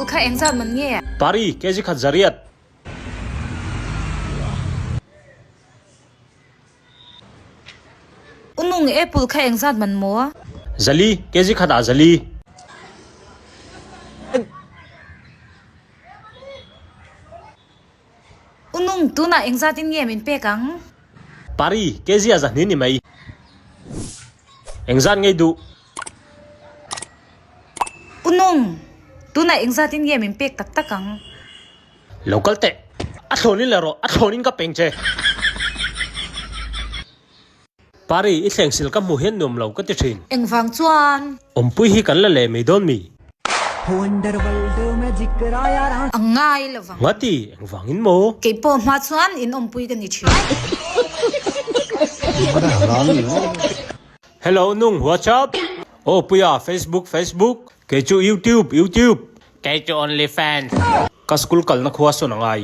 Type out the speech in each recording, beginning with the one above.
kha engzat man nge? Pari, kg khat zariat. Unung apple kha engzat man maw? Zali, kg khat ah zali. Unung, tunah engzat in nge min pek ang? Pari, kg ah zahni ni mai. Engzat ngei duh? Unung, tunah engzat in nge min pek tak tak ang? Lo kal teh, a thlawn in le rawh, a thlawn in ka peng che. Pari, i thleng sil ka hmuh hian nuam lo ka ti thin. Engvang chuan? Awmpui hi kan la leh mai dawn mi? A ngai lo vang. Ngati, engvangin maw? Keipawh hma chuan in awmpui ka ni thin. Hello nung whatsapp aw puia facebook facebook kei chu youtube youtube kei chu only fans ka school kalna khua sawn a ngai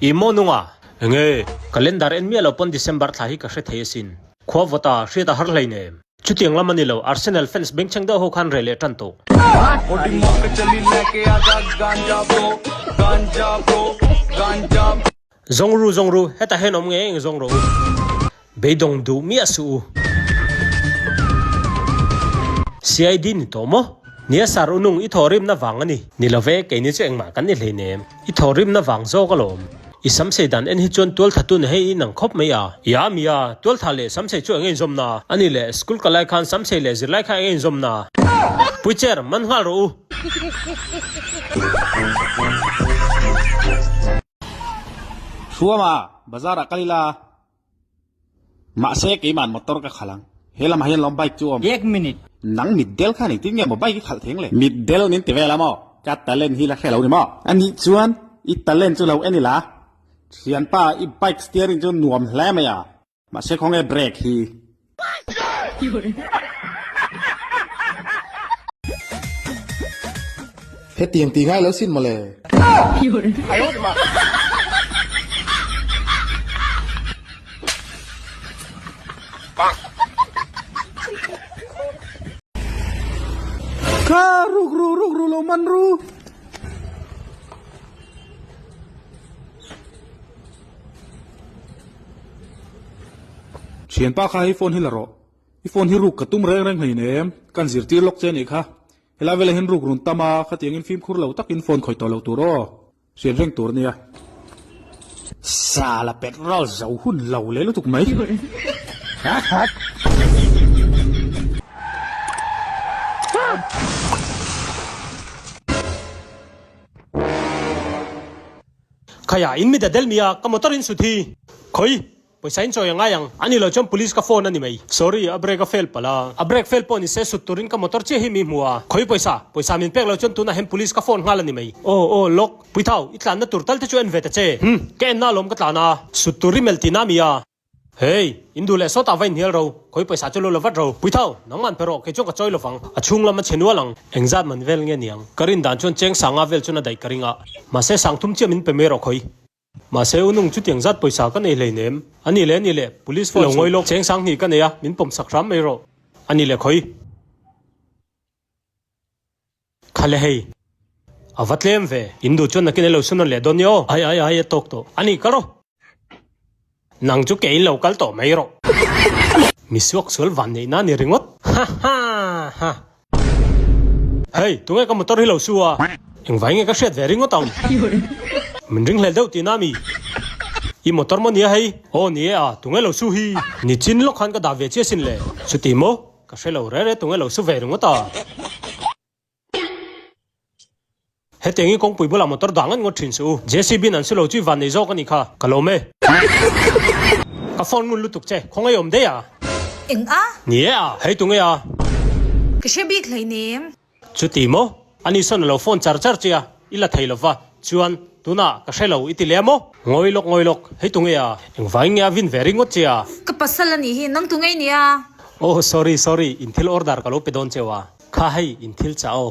i maw nunga enge calendar en miah lo pawn december thla hi ka hre thei asin khua vawta hriat a har hlei nem chutiang lam a ni lo arsenal fans bengchheng deuh ho khan reh leh tan tawh. Zawng ru zawng ru, hetah hian awm ngei eng zawng rawh u. Beidawng duh miah suh u. CID ni tawh maw? Nia sar u nung i thawhrimna vang a ni. Ni lo ve, keini chu engmah kan ni hleinem. I thawhrimna vang zawk alawm. I samsei dan en hi chuan tualtha tun hei i nang khawp mai a. Ia mia, tualtha leh samsei chu eng inzawmna? A ni le, school ka lai khan samsei leh zirlai kha eng inzawmna? Puicher, man nghal rawh u. Hruama, bazar ah kal ila. Mahse keiman motor ka khalh ang. He lamah hian lawm bike chu awm. Ek minute. Nang mitdel khan engtin nge maw bike i khalh theng le? Mitdel nin ti vel a maw? Ka talent hi la hre lo ni maw? Anih chuan i talent chu lo en ila. Thianpa i bike steering chu nuam hle mai a. Mahse khawnge brake hi. Hetiang ti ngai lo sin mawle. Kha ruk ru ruk ru lo man ru. Thianpa kha hei phone hi la rawh. I phone hi ruk ka tum reng reng hlein em? Kan zirtir lawk che anih kha. Helai velah hian ruk run tam a, khatiangin fimkhur lo takin phone khawih tawh lo tur aw. Hriat reng tur ania. Sala petrol zo hun lo leh lutuk mai. Khaya, in mi da del mi a, ka motor in sut hi. Khawi, pawisa in chawi a ngai ang, ani lo chuan police ka phone a ni mai. Sorry, a brake a fail palh a, a brake fail pawh ni se sut turin ka motor chiah hi mi hmu a. Khawi pawisa, pawisa min pek lo chuan tunah hian police ka phone nghal a ni mai. Aw, aw, lawk, Puithau, i tlanna tur tal te chu en ve ta che. Hm, ka en na alawm ka tlan a, sut tur i melh tihna mi a. Hey, in duh leh sawtah va inhnial ro, khawi pawisa chu lo la vat ro. Puithau, nangman pe rawh, kei chuan ka chawi lovang, a chhung lam a chhe nual ang. Engzat man vel nge niang? Ka rin dan chuan cheng sanga vel chuan a daih ka ring a. Mahse sang thum chiah min pe mai rawh khawi. Mahse u nung chutiang zat pawisa ka nei hleinem. A ni leh a ni leh, police phone lo ngawi lawk, cheng sang hnih ka nei a, min pawm sak hram mai rawh. A ni leh khawi. Khale hei, a va tlem ve. In duh chuan nakin elo sun an leh dawn ni aw. Ai ai ai a tawk tawh. A ni ka rawh. Nang chu keiin lo kal tawh mai rawh. Mi suak sual van neih na ni ringawt. Ha ha ha. Hei, tunge ka motor hi lo su a? Engvai nge ka hriat ve ringawt ang? Min ringhlel deuh tihna mi? I motor maw nia hei? Aw ni e a, tunge lo su hi? Nichin lawk khan ka dah ve chiah sin le. Chuti maw? Ka hre lo re re tunge lo su ve ringawt a. Hetiang hi kawngpui bulah motor dah ngat ngawt thin suh u. JCB in an su lo chu i van nei zawk a nih kha. Ka lawm e. Ka phone ngun lutuk che, khawngaih awm daih a. Eng a? Ni e a, hei tunge a? Ka hre bik hleinem. Chuti maw? Ani sawn a lo phone char char che a, i la thei lova, chuan tunah ka hre lo i ti leh a maw? Ngawi lawk ngawi lawk, hei tunge a? Engvangin nge a vin ve ringawt che a? Ka pasal a nih hi, nang tunge i nia? Oh sorry sorry, in thil order ka lo pe dawn cheu a, kha hei in thil chah aw.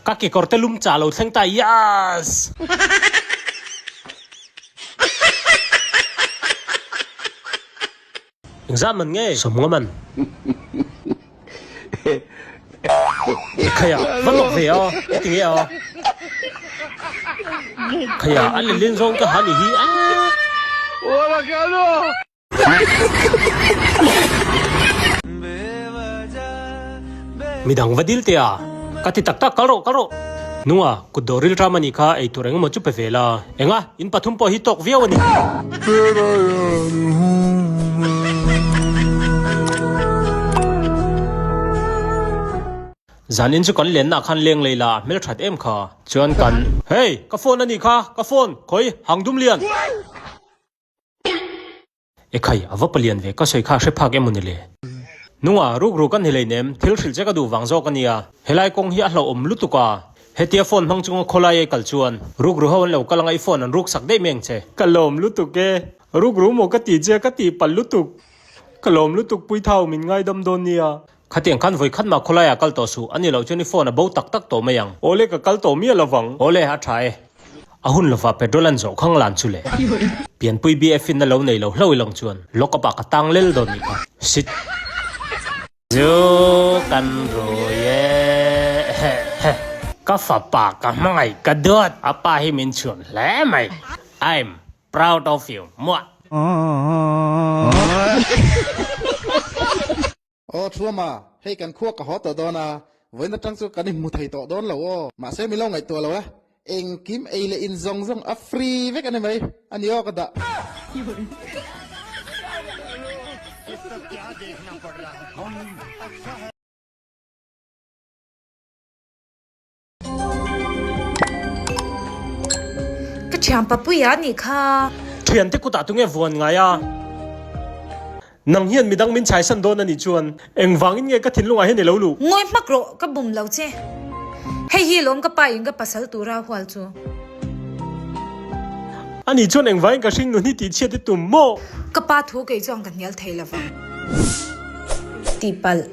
Ka kekawr te lum chah lo thleng ta, yass! Engzah man nge? Sawmnga man. Khaia, va mak ve a, e ti nge a? Khaia, a lelin zawng ka ha ni hi a. Midang va dil teh a, ka ti tak tak, kal rawh, kal rawh. Nunga, kut dawh ril ram a nih kha, ei tur eng emaw chu pe ve la. Enga, in pathum pawh hi tawk viau a ni. Zanin chu kan lenna khan leng lei la, hmelthat em kha. Chuan kan. Hey, ka phone a nih kha, ka phone, khawi, hang dum lian. Ekhai, a va palian ve, ka sawi kha hre phak emaw ni le? Nunga, ruk ruk a ni hleinem, thil hrilh che ka duh vang zawk a nia. Helai kawng hi a hlauhawm lutuk a, hetia phone hmang chunga khawlai ei kal chuan ruk ru ho an lo kal anga i phone an ruk sak daih mai ang che. Ka lawm lutuk e, ruk ru maw ka ti che ka tih palh lutuk. Ka lawm lutuk Puithau min ngaidam dawn nia. Khatiang khan vawi khat mah khawlaiah kal tawh suh, a ni loh chuan i phone a bo tak tak tawh mai ang. Awle ka kal tawh miah lovang. Awle, a tha e. A hun lovah petrol an zawh khang lan chu le. Pianpui BF in a lo nei lo hlo i lang chuan lock up ah ka tang lel dawn nih kha. Shit. Zu kan rui e heh heh. Ka fapa ka hmangaih ka duat. A pa hi min chhuan hle mai. I'm proud of you muah. Aw Thuama, hei kan khua ka haw tawh dawn a, vawiin atang chu kan inhmu thei tawh dawn lo aw. Mahse min lo ngaihtuah lo e, engkim ei leh in zawng zawng a free vek a ni mai, a ni aw ka dah. Ka thian papuia a nih kha. Thiante kutah tunge vuan ngai a? Nang hian midang min chhaisan dawn a nih chuan engvangin nge ka thinlungah hian i lo luh? Ngawi hmak rawh, ka bum lo che. Hei hi lawm ka pa in ka pasal tura hual chu. A nih chuan engvangin ka hring nun hi tihchhiat i tum maw? Ka pa thu kei chuan ka hnial thei lo vang. Tihpalh.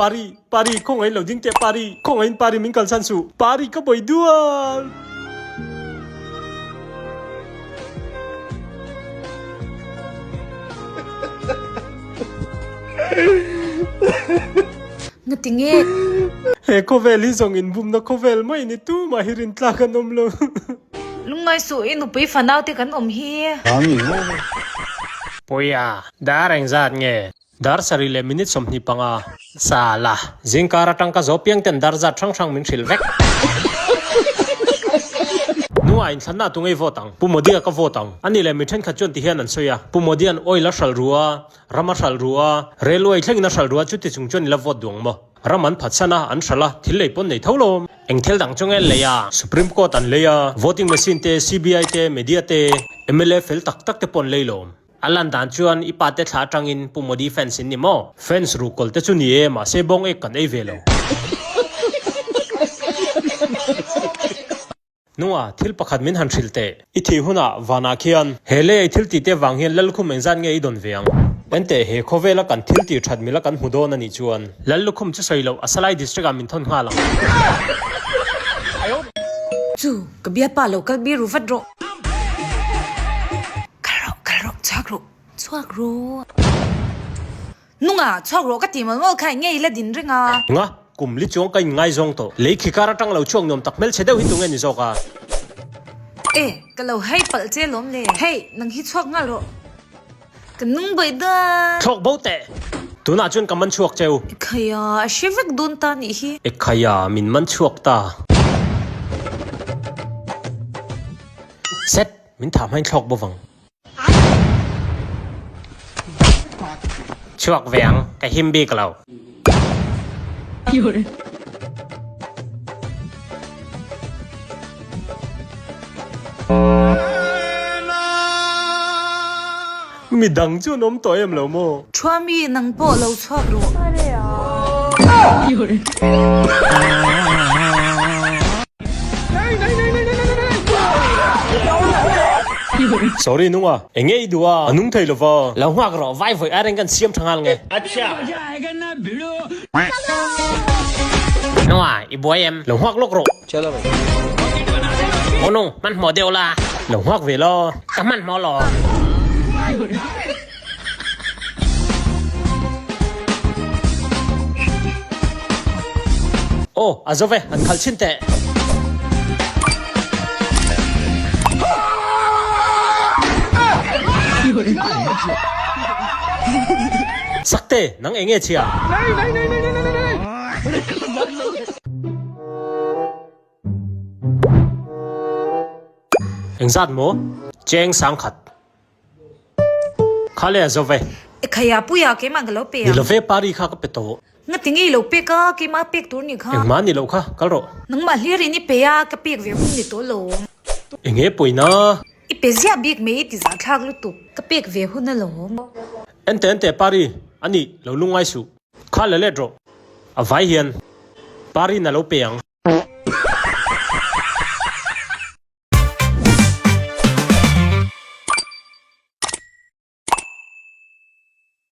Pari. Pari, khawngaih lo ding teh Pari, khawngaihin Pari min kalsan suh, Pari ka bawi dual. Ngati nge? He khawvel hi zawng inbumna khawvel mai ni tumah hi rintlak an awm lo. Lungngai suh i nupui fanau te kan awm hi. Puia, dar engzat nge? Dar sarih leh minute 25. Sala, zingkar atang ka zo piang ten dar zat hrang hrang min hrilh vek. Nungah inthlanna tu ngei vote ang? Pu Modi-a ka vote ang. Ani leh mi thenkhat chuan ti hian an sawi a, Pu Modi-a'n oil a hralh ru a, ram a hralh ru a, railway thlengin a hralh ru a, chuti chung chuan i la vote duh ang maw? Ram an phatsan a, an hralh a, thil lei pawn nei tho lo. Eng thil dang chu nge an lei a? Supreme Court an lei a, voting machine te, CBI te, media te, mla fel tak tak te pawh an lei lo. A lan dan chuan i pa te thla atangin Pu Modi fans in ni maw? Fans ruhkawl te chu ni e, mahse bawng ek kan ei ve lo. Nunga, thil pakhat min han hrilh teh. I thih hunah vanah khian he lei thil tih te vang hian Lallukhum engzat nge i dawn ve ang? Enteh, he khawvela kan thil tih that mila kan hmu dawn a nih chuan. Lallukhum chu sawi loh, Asalai district ah min thawn nghal ang. Chu, ka bialpa lo kal biru vat rawh. Kal rawh, kal rawh, chhuak rawh, chhuak rawh. Nunga, chhuak rawh ka ti mawl mawl kha eng nge i la din reng a? Nunga, kum li chuang ka in ngaizawng tawh. Lei khi kar atang lo chhuak nuam tak hmelchhe deuh hi tunge ni zawk a? E, ka lo hei palh che lawm le. Hei, nang hi chhuak nghal rawh. Ka nung baih dan. Thlawk bo teh! Tunah chuan ka man chhuak cheu. Ekhaia, a hre vek dawn ta nih hi. Ekhaia, min man chhuak ta. Set, min thah hmain thlawk bawk ang. Chhuak ve ang, ka him bik lo. Mi dang chu an awm tawh em lo maw? Thuami nang pawh lo chhuak rawh. Sorry nunga, eng nge i duh a? A nung thei lo va. Lo nghak rawh, vai vawi a reng kan siam tha nghal nge. Nunga, i buai em? Lo nghak lawk rawh. Aw nung, hmanhmawh deuh la. Lo nghak ve la. Ka hmanhmawh lo. Aw, a zo ve, han khalh chhin teh. Sakte, nang eng nge chhia? Engzat maw? Cheng sangkhat. Kha le a zo ve. E khaia puia keimah ka lo pe ang. Ni lo ve pari kha ka pe tawh. Nga ti ngei lo pek a, keimah pek tur ni kha. Engmah ni loh kha, kal rawh. Nangmah hlir in i pe a, ka pek ve hun ni tawh lo. Enge pawina? I pe ziah bik mai i ti zah thlak lutuk, ka pek ve hun alawm. Ente ente pari, a nih lo lungngai suh. Kha la let rawh. A vai hian pari na lo pe ang.